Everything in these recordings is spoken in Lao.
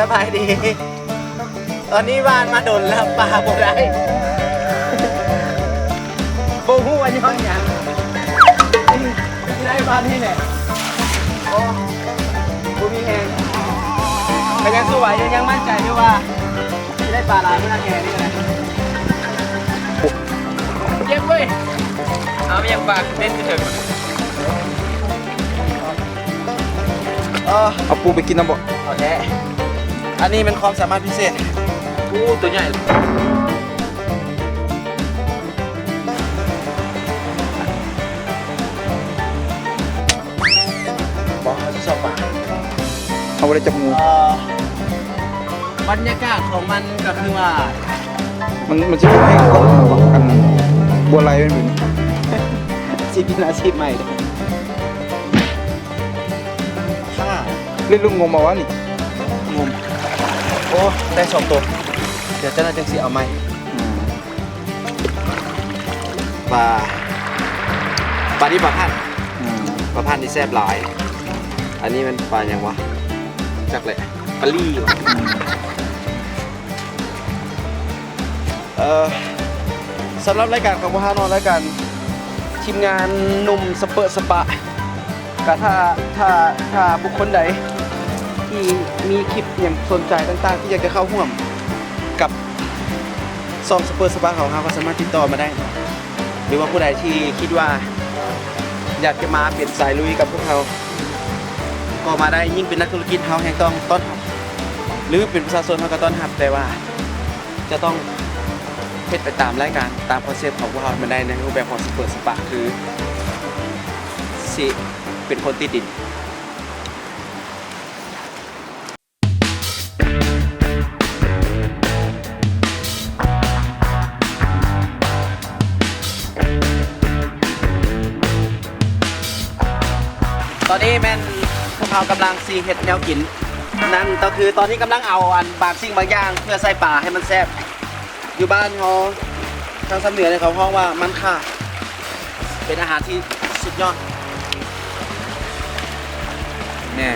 ສະບາຍດີ. ຕອນນີ້ຫວ່ານມາດົນແລ້ວ ປາບໍ່ໄດ້ ບໍ່ຮູ້ວ່າຍ້ອນຫຍັງ ໄດ້ປານີ້ແຫຼະ. ໂອ້ ບໍ່ມີແຮງ ກະຍັງສູ້ໄຫວຢູ່ ຍັງໝັ້ນໃຈຢູ່ວ່າ ຊິໄດ້ປາຫຼາຍເມື່ອແກ່ນີ້ແຫຼະ. ເຈັບເວີຍ ເອົາຫຍັງປາເຕັນຄືເຖິງ ເອີ ເອົາປູໄປກິນນຳບໍ່? ເອົາແທ້ ອັນນີ້ແມ່ນຄວາມສາມາດພິເສດ. ໂອ້ ໂຕໃຫຍ່. ບໍ່ ເຮົາຊິຊອກປາ ເຮົາບໍ່ໄດ້ຈັບງູ. ເອີ ບັນຍາກາດຂອງມັນກໍຄືວ່າ ມັນ ມັນຊິບໍ່ແຫ້ງກ່ອນບໍ່? ອັນບົວໄລມັນເປັນ ຊິປ່ຽນອາຊີບໃໝ່ເດ້. ເຫຼັ້ນລູກງົມເອົາວະນີ້ ງົມ. ໂອ້ ໄດ້ສອງໂຕ ດຽວເຈົ້າໜ້າຈັ່ງຊິເອົາໃໝ່. ອືມ ປາ ປານີ້ປາພັນ. ອືມ ປາພັນນີ້ແຊບຫຼາຍ. ອັນນີ້ມັນປາຫຍັງວະ? ຈັກແຫຼະ ປາລີ້ວະ. ອືມ ເອີ ສຳລັບລາຍການຂອງພວກເຮົາເນາະ ລາຍການທີມງານໜຸ່ມສະເປິະສະປະ ກະຖ້າ ຖ້າ ຖ້າບຸກຄົນໃດທີ່ມີຄລິບຫຍັງສົນໃຈຕ່າງໆ ທີ່ຢາກຈະເຂົ້າຮ່ວມກັບຊ່ອງສະເປິະສະປະຂອງເຮົາ ກໍສາມາດຕິດຕໍ່ມາໄດ້ເນາະ ຫຼືວ່າຜູ້ໃດທີ່ຄິດວ່າຢາກຈະມາເປັນສາຍລຸຍກັບພວກເຮົາ ກໍມາໄດ້. ຍິ່ງເປັນນັກທຸລະກິດ ເຮົາແຮ່ງຕ້ອງຕ້ອນຮັບ ຫຼືເປັນປະຊາຊົນ ເຮົາກໍຕ້ອນຮັບ ແຕ່ວ່າ ຈະຕ້ອງເຮັດໄປຕາມລາຍການ ຕາມຄອນເຊັບຂອງພວກເຮົາໃຫ້ມັນໄດ້ ໃນຮູບແບບຂອງສະເປິະສະປະ ຄືຊິເປັນຄົນຕິດດິນ. ຕອນນີ້ແມ່ນພວກເຮົາກຳລັງຊິເຮັດແນວກິນ. ນັ້ນກໍຄືຕອນນີ້ກຳລັງເອົາອັນບາງສິ່ງບາງຢ່າງເພື່ອໃສ່ປາໃຫ້ມັນແຊບ. ຢູ່ບ້ານເຮົາ ທາງຊາວເໜືອເຂົາຮ້ອງວ່າມັນຂ່າ ເປັນອາຫານທີ່ສຸດຍອດ. ແນ່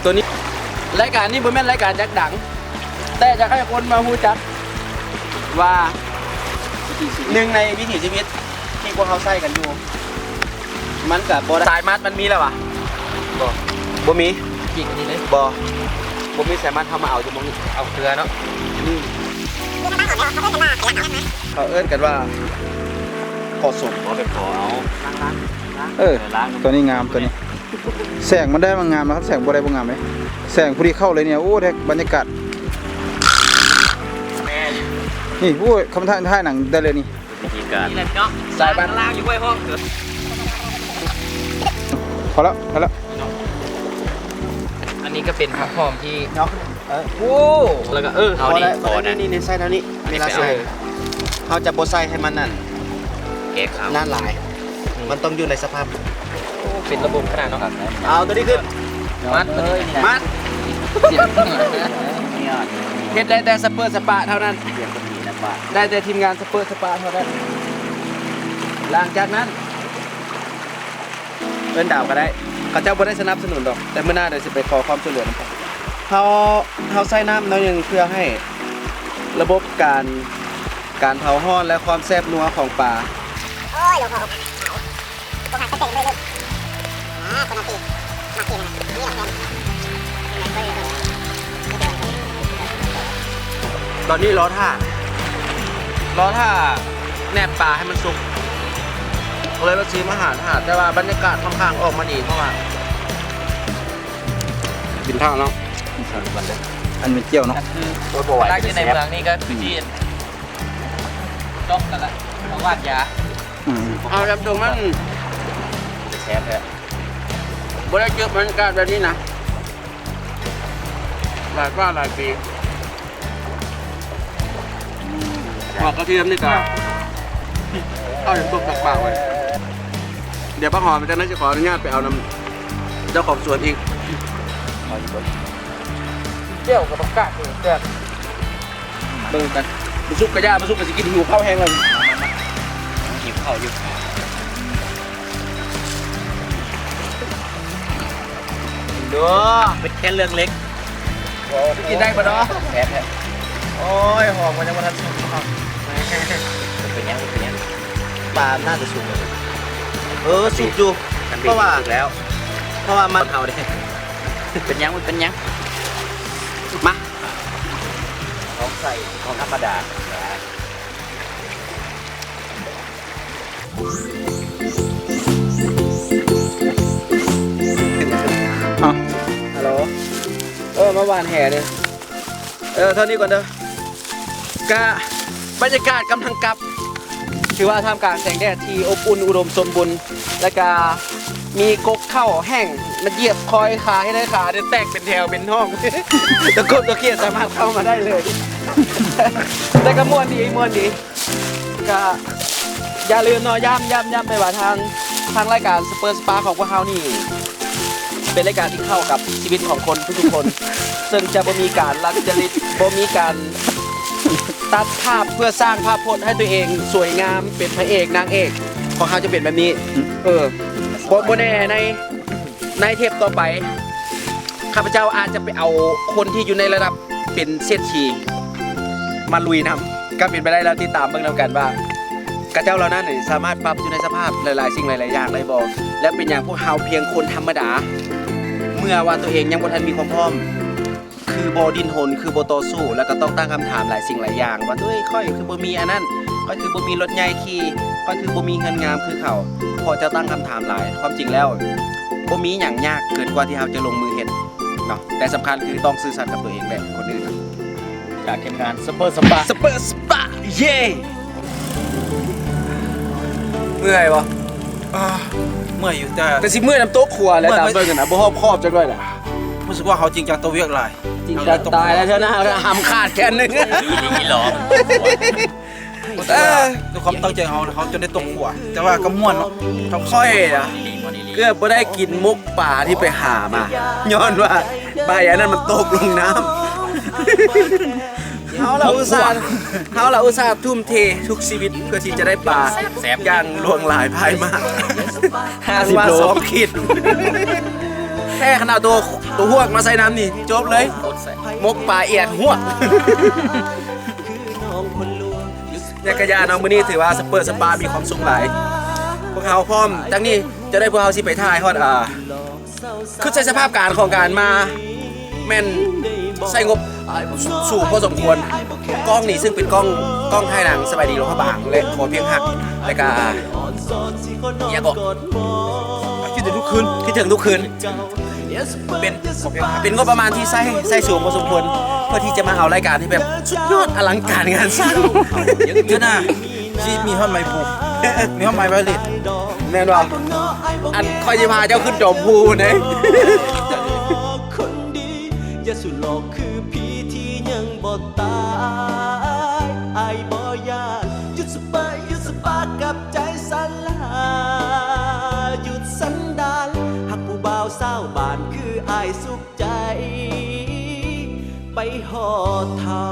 ໂຕນີ້ ລາຍການນີ້ບໍ່ແມ່ນລາຍການຢາກດັງ ແຕ່ຢາກໃຫ້ຄົນມາຮູ້ຈັກວ່າ ໜຶ່ງໃນວິຖີຊີວິດທີ່ພວກເຮົາໃຊ້ກັນຢູ່ ມັນກະບໍ່ໄດ້ ສາຍມັດມັນມີແລ້ວຫວາ? ບໍ່ ບໍ່ມີ. ຈິກອັນນີ້ເດ້ ບໍ່ ບໍ່ມີສາຍມັດ ເຮົາມາເອົາຢູ່ໝ່ອງນີ້ ເອົາເກືອເນາະ. ອືມ ເຂົາເອີ້ນກັນວ່າ ເຂົາເອີ້ນກັນວ່າ ເຂົາສົມ ເຂົາເປັນເຂົາເອົາ ລ້າງໆ ລ້າງ ເອີ ເອີ ລ້າງ ໂຕນີ້ງາມ ໂຕນີ້ ແສງມັນໄດ້ມັນງາມນະ ຄັນແສງບໍ່ໄດ້ບໍ່ງາມເດ້. ແສງພໍດີເຂົ້າເລີຍນີ້ ໂອ້ ໄດ້ບັນຍາກາດ ແມ່ນ ນີ້ ໂອ້ຍ ຄຳຖ່າຍ ຖ່າຍໜັງໄດ້ເລີຍນີ້. ວິທີການ ນີ້ແຫຼະເນາະ ສາຍບັນ ລ້າງຢູ່ຫ້ວຍຫ້ອງ. ພໍແລ້ວ ພໍແລ້ວ ອັນນີ້ກໍເປັນຜັກຫອມທີ່ເນາະ ເອີ ໂອ້ ແລ້ວກໍ ເອີ ເອົານີ້ ພໍແລ້ວ ພໍແລ້ວ ນີ້ ນີ້ໃສ່ແນວນີ້ ເວລາໃສ່ ເຮົາຈະບໍ່ໃສ່ໃຫ້ມັນນັ້ນ ແກ່ຂາວ ນານຫຼາຍ ອືມ ມັນຕ້ອງຢູ່ໃນສະພາບ ໂອ້ ເປັນລະບົບຂະໜາດເນາະ. ເອົາໂຕນີ້ຂຶ້ນ ມັດ ເອີ ມັດ ເຮັດໄດ້ແຕ່ສະເປິະສະປະເທົ່ານັ້ນ ໄດ້ແຕ່ທີມງານ ເປີດສະປາເທົ່ານັ້ນ. ຫຼັງຈາກນັ້ນ ເອີ້ນດາວກໍໄດ້ ເຂົາເຈົ້າບໍ່ໄດ້ສະໜັບສະໜູນດອກ ແຕ່ມື້ໜ້າດຽວຊິໄປຂໍຄວາມຊ່ວຍເຫຼືອນຳເຂົາ. ເຮົາ ເຮົາໃສ່ນ້ຳໜ້ອຍໜຶ່ງ ເພື່ອໃຫ້ລະບົບການ ການເຜົາຮ້ອນ ແລະ ຄວາມແຊບນົວຂອງປາ. ໂອ້ຍ ຫຼວງພໍ່ ບໍ່ທັນສະເຕັງເລີຍລູກ. ອ່າ ຄົນມັກກິນ ມັກກິນນະ ນີ້ລະແຊບ. ຕອນນີ້ລໍຖ້າ ລໍຖ້າແນບປາໃຫ້ມັນສຸກ ກໍເລີຍວ່າຊິມາຫາຖ້າ ແຕ່ວ່າບັນຍາກາດຂ້ອນຂ້າງອອກມາດີ ເພາະວ່າກິນຖ້າເນາະ ອັນແມ່ນກ່ຽວເນາະ. ອັນຄື ໂອ້ຍ ບໍ່ໄຫວ ນັກຢູ່ໃນເມືອງນີ້ກໍຄືຊິ ຈ້ອງກັນລະ ເອົາຫວານຢາ. ອືມ ເອົາຕາມຕົງມັນແຊບແທ້ ບໍ່ໄດ້ເຈີບັນຍາກາດແບບນີ້ນະ ຫຼາຍກວ່າຫຼາຍປີ. ອືມ ໝາກກະທຽມນີ້ກະເອົາຈົນຕົກຈາກປາກເລີຍ. ດຽວບັກຫອມຈັ່ງໃດຊິຂໍອະນຸຍາດໄປເອົານຳເຈົ້າຂອງສວນອີກ. ແຈ່ວກັບຜັກກາດນີ້ແຊບ. ເບິ່ງກັນ ບໍ່ສຸກກະຢ່າ ບໍ່ສຸກກະຊິກິນ ຫິວເຂົ້າແຮງແລ້ວ ມາໆ ຫິວເຂົ້າຢູ່. ໂອ້ ເປັນແຄນເລື່ອງເຫຼັກ ໂອ້ ກິນໄດ້ບໍ່ເນາະ? ແຊບແທ້ ໂອ້ຍ ຫອມ ມັນຍັງບໍ່ທັນສຸກເນາະ. ເປັນຫຍັງ ເປັນຫຍັງ? ປາໜ້າຈະສຸກ. ເອີ ສຸກຢູ່ ເພາະວ່າ ສຸກແລ້ວ ເພາະວ່າມັນ ເຮົາເດ້ ເປັນຫຍັງ ມັນເປັນຫຍັງ? ມາ ຂອງໃສ່ ຂອງທຳມະດາ. ອາ ຮາໂຫຼ ເອີ ມາຫວ່ານແຫເດີ ເອີ ເທົ່ານີ້ກ່ອນເດີ. ກະບັນຍາກາດກຳລັງກັບ ຖືວ່າທ່າມກາງແສງແດດທີ່ອົບອຸ່ນ ອຸດົມສົມບູນ ແລ້ວກະມີກົກເຂົ້າແຫ້ງມາຢຽບຄອຍຂາ ເຮັດໃຫ້ຂາແຕກເປັນແຖວເປັນຮ່ອງ ຕະກົບຕະກຽດສາມາດເຂົ້າມາໄດ້ເລີຍ ແຕ່ກະມ່ວນດີ ມ່ວນດີ. ກະຢ່າລືມເນາະ ຢ້ຳ ຢ້ຳ ຢ້ຳໄປວ່າທາງ ທາງລາຍການສະເປີສະປາຂອງພວກເຮົານີ້ ເປັນລາຍການທີ່ເຂົ້າກັບຊີວິດຂອງຄົນທຸກໆຄົນ ເຊິ່ງຈະບໍ່ມີການລັດຈະລິດ ບໍ່ມີການຕັດພາບເພື່ອສ້າງພາບພົດໃຫ້ຕົວເອງສວຍງາມ ເປັນພະເອກນາງເອກ ຂອງເຮົາຈະເປັນແບບນີ້. ເອີ ບໍ່ ບໍ່ແນ່ໃນ ໃນເທບຕໍ່ໄປ ຂ້າພະເຈົ້າອາດຈະໄປເອົາຄົນທີ່ຢູ່ໃນລະດັບເປັນເສດຖີມາລຸຍນຳ ກໍເປັນໄປໄດ້. ແລ້ວຕິດຕາມເບິ່ງນຳກັນວ່າ ຂະເຈົ້າເຫຼົ່ານັ້ນນີ້ສາມາດປັບຢູ່ໃນສະພາບຫຼາຍໆສິ່ງຫຼາຍໆຢ່າງໄດ້ບໍ່ ແລະ ເປັນຫຍັງພວກເຮົາພຽງຄົນທຳມະດາ ເມື່ອວ່າຕົວເອງຍັງບໍ່ທັນມີຄວາມພ້ອມ ຄືບໍ່ດີ້ນຮົນ ຄືບໍ່ຕໍ່ສູ້ ແລ້ວກໍຕ້ອງຕັ້ງຄຳຖາມຫຼາຍສິ່ງຫຼາຍຢ່າງວ່າ ໂອ້ຍ ຂ້ອຍຄືບໍ່ມີອັນນັ້ນ ຂ້ອຍຄືບໍ່ມີລົດໃຫຍ່ຂີ່ ຂ້ອຍຄືບໍ່ມີເຮືອນງາມຄືເຂົາ ເພາະເຈົ້າຕັ້ງຄຳຖາມຫຼາຍ. ຄວາມຈິງແລ້ວ ບໍ່ມີຫຍັງຍາກເກີນກວ່າທີ່ເຮົາຈະລົງມືເຮັດເນາະ ແຕ່ສຳຄັນຄືຕ້ອງຊື່ສັດກັບຕົວເອງ ແລະ ຄົນອື່ນ. ຈາກທີມງານສະເປີສະປາ ສະເປີສະປາ ເຢ້ ເມື່ອຍບໍ່? ອ່າ ເມື່ອຍຢູ່ ແຕ່ ແຕ່ຊິເມື່ອຍນຳຕົກຂົວແຫຼະ ເມື່ອຍ ຕາມເບິ່ງຫັ້ນນະ ບໍ່ຮອບຄອບຈັກໜ້ອຍນະ. ຮູ້ສຶກວ່າເຮົາຈິງຈັງຕໍ່ວຽກຫຼາຍ ຈິງຈັງຕາຍແລ້ວເທື່ອນະ ຫຳຂາດແຂນໜຶ່ງ ອີ່ຫຼີຫຼໍ. ເອີ ດ້ວຍຄວາມຕັ້ງໃຈເຮົາ ເຮົາຈົນໄດ້ຕົກຂົວ ແຕ່ວ່າກໍມ່ວນເນາະ. ຂ້ອຍນະ ເກືອບບໍ່ໄດ້ກິນໝົກປາທີ່ໄປຫາມາ ຍ້ອນວ່າໃບອັນນັ້ນມັນຕົກລົງນ້ຳ. ເຮົາລະອຸດສ່າ ເຮົາລະອຸດສ່າທຸ່ມເທທຸກຊີວິດເພື່ອທີ່ຈະໄດ້ປາ ຢ່າງຫຼວງຫຼາຍພາຍມາ ຫ້າສິບໂລ ສອງຂີດ ແທ້ຂະໜາດໂຕ ໂຕຮວກມາໃສ່ນ້ຳນີ້ ຈົບເລີຍ ໝົກປາອຽດຮວກ. ແຕ່ກະຢ່າເນາະ ມື້ນີ້ຖືວ່າສະເປີສະປາມີຄວາມສຸກຫຼາຍ. ພວກເຮົາພ້ອມ ຈັ່ງນີ້ ຈະໄດ້ພວກເຮົາຊິໄປຖ່າຍຮອດ ອ່າ ຄືໃຊ້ສະພາບການຂອງການມາ ແມ່ນໃຊ້ງົບສູງພໍສົມຄວນ. ກ້ອງນີ້ເຊິ່ງເປັນກ້ອງ ກ້ອງຖ່າຍໜັງສະບາຍດີຫຼວງພະບາງ ແລະ ຂໍພຽງຮັກ ແລ້ວກະ ອີ່ຫຍັງເກາະ ຄິດເຖິງທຸກຄືນ ຄິດເຖິງທຸກຄືນ ເປັນ ເປັນງົບປະມານທີ່ໃຊ້ ໃຊ້ສູງພໍສົມຄວນ ເພື່ອທີ່ຈະມາເອົາລາຍການທີ່ແບບສຸດຍອດອະລັງການງານສ້າງ. ເຈົ້ານະ ຊິມີຮອດໄມໂຄຣ ມີຮອດໄມໄວເລັດ ແມ່ນບໍ່? ອັນຂ້ອຍຊິພາເຈົ້າຂຶ້ນຈອມພູພຸ້ນເດ້. ຄົນດີ ຢ່າສູ່ຫຼອກຄືຜີທີ່ຍັງບໍ່ຕາຍ ອ້າຍບໍ່ຢ້ານ ຢຸດສະປາ ຢຸດສະປາກັບໃຈສາລາ ຢຸດສັນດານ ຮັກຜູ້ບ່າວຊາວບ້ານຄືອ້າຍສຸກໃຈ ໄປຮອດເຖົ້າ.